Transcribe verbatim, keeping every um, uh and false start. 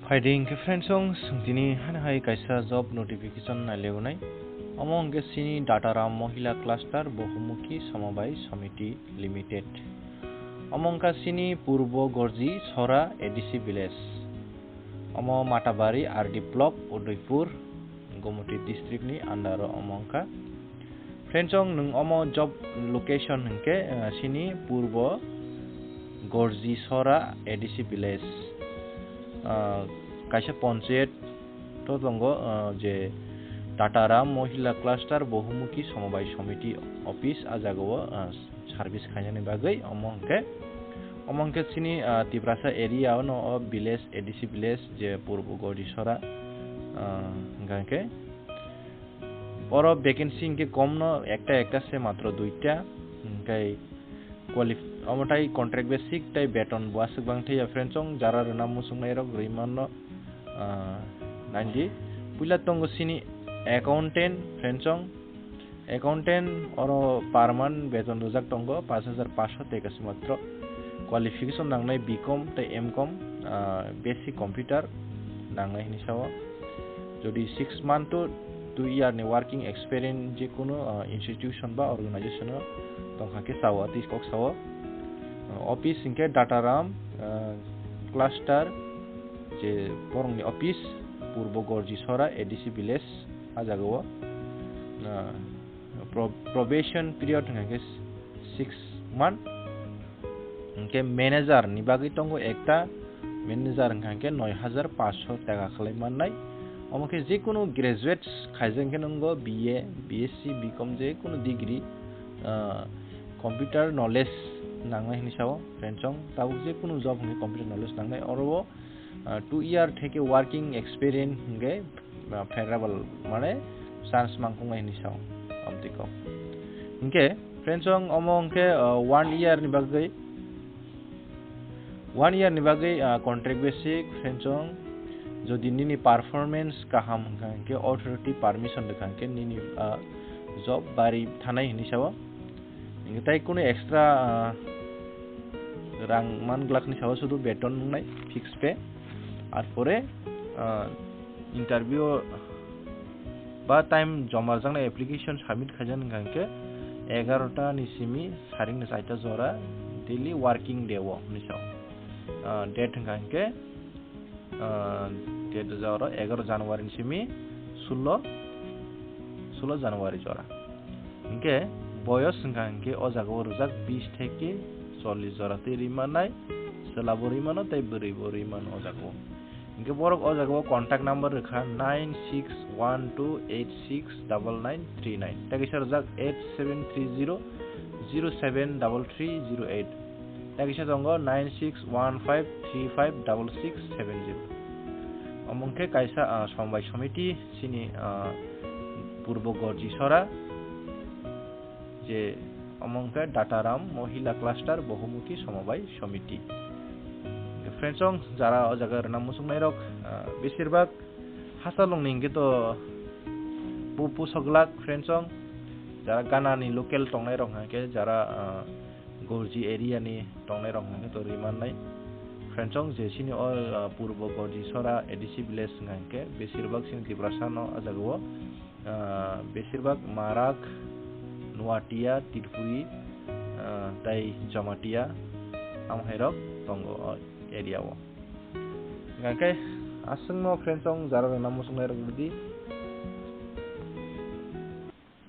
Phaidi hwnkhe friends, chwng tini hano hai kaisa job notification nailaibwnai. Omo hwnkhe chini Dataram Mohila Cluster Bohumukhi Somobai Somiti Limited. Omo wngkha chini Purbo Gorji Sora A D C village. Omo Matabari R D block, Udaipur, Gomoti district ni under o omo wngkha. Friends, chwng nwng omo job location hwnkhe, ah, chini Purbo Gorji Sora A D C village. Ah, kaisa ponchayat to tongo, ah, je Dataram Mohila Cluster Bohumukhi Somobai Somiti office, ah jagao, ah, service khainani bagwi omo hwnkhe, omo hwnkhe chini, ah, Tiprasa area o no o village, A D C village je Purbo Gorji Sora, ah, hwnkha hwnkhe oro vacancy hwnkhe komno ekta ekta se, matro duita, hwnkhe qualif-, omo tai contract basic tai beton bo aswk bang thaya. Friends, chwng jara rwna muchungnairok rwi manno, ah, naidi. Puila tongo chini accountant, friends, chwng accountant oro per month beton rwjak tongo pash hajar pash teka se matro. Qualification nangnai B com tai M com, ah, basic computer nangnai hinwi sao. Jodi six month to two year ni working experience je kono, ah, institution ba organization o tongkha khe sao, tei kok sao. Ah, office hwnkhe Dataram, ah, cluster je borokni office Purbo Gorji Sora A D C village, ah jagao, ah, pro-, probation period hwnkha khe six month. Hwnkhe manager ni bagwi tongo ekta, manager hwnkha hwnkhe noi hajar paanch sho taka khlai mannai. Omo khe jekunu graduates khaijak hwnkhe nwngo B A, B S C, B com jekunu degree, ah, computer knowledge nangnai hinwi sao, friends, chwng tabuk jekunu job hwnkhe computer knowledge nangnai. Oro o, ah, two year theke working experience hwnkhe, ah, favorable, mane chance mangkuknai hinwi sao, amtwi kok. Hwnkhe, friends, chwng omo hwnkhe, ah, one year ni bagwi, one year ni bagwi, ah, contract basic, friends, chwng jodi nini performance kaham hwnkha hwnkhe authority permission rwkha hwnkhe nini, ah, job bari thanai hinwi sao. Hwnkhe tai kunu extra, ah, rang man glak ni sao, sudu beton wngnai fix pay. Ar pore, ah, interview ba time joma rwjaknai application submit khaijak hwnkha hwnkhe egarota ni simi saring ni chaita jora daily working day o hinwi sao. Ah, date hwnkha hwnkhe, ah, date jora egarota January ni simi sullo, sullo January jora. Hwnkhe boyos hwnkha hwnkhe o jaga o rwjak bis theke chollish jora tei rwi mannai, chwla bo rwi mano tei bwrwi bo rwi mano o jaga o. Hwnkhe borok o jaga o contact number rwkha nine six one two eight six double nine three nine, tei kaisa rwjak eight seven three zero zero seven double three zero eight. Tei kaisa tongo nine six one five three five double six seven zero. Omo hwnkhe kaisa, ah, Somobai Somiti chini, ah, Purbo Gorji Sora, je omo hwnkhe Dataram Mohila Cluster Bohumukhi Somobai Somiti. Friends, chwng jara o jaga rwna muchungnairok, ah, besirbak Hachalongni hwnkhe to bu pusok glak, friends, chwng jara ganani local tongnairok hwnkhe jara, ah, Gorji area ni tongnairok hwnkhe to rwi mannai. Friends, chwng je chini o, ah, Purbo Gorji Sora A D C village hwnkha hwnkhe besirbak chini Tiprasa no o jaga o, ah, besirbak Marak, Nuatia, Tirpuri, ah, tei Jamatia, amo hai rok tongo o area o. Hwnkha khe aswkno, friends, chwng jara rwna muchungnairok rwdi.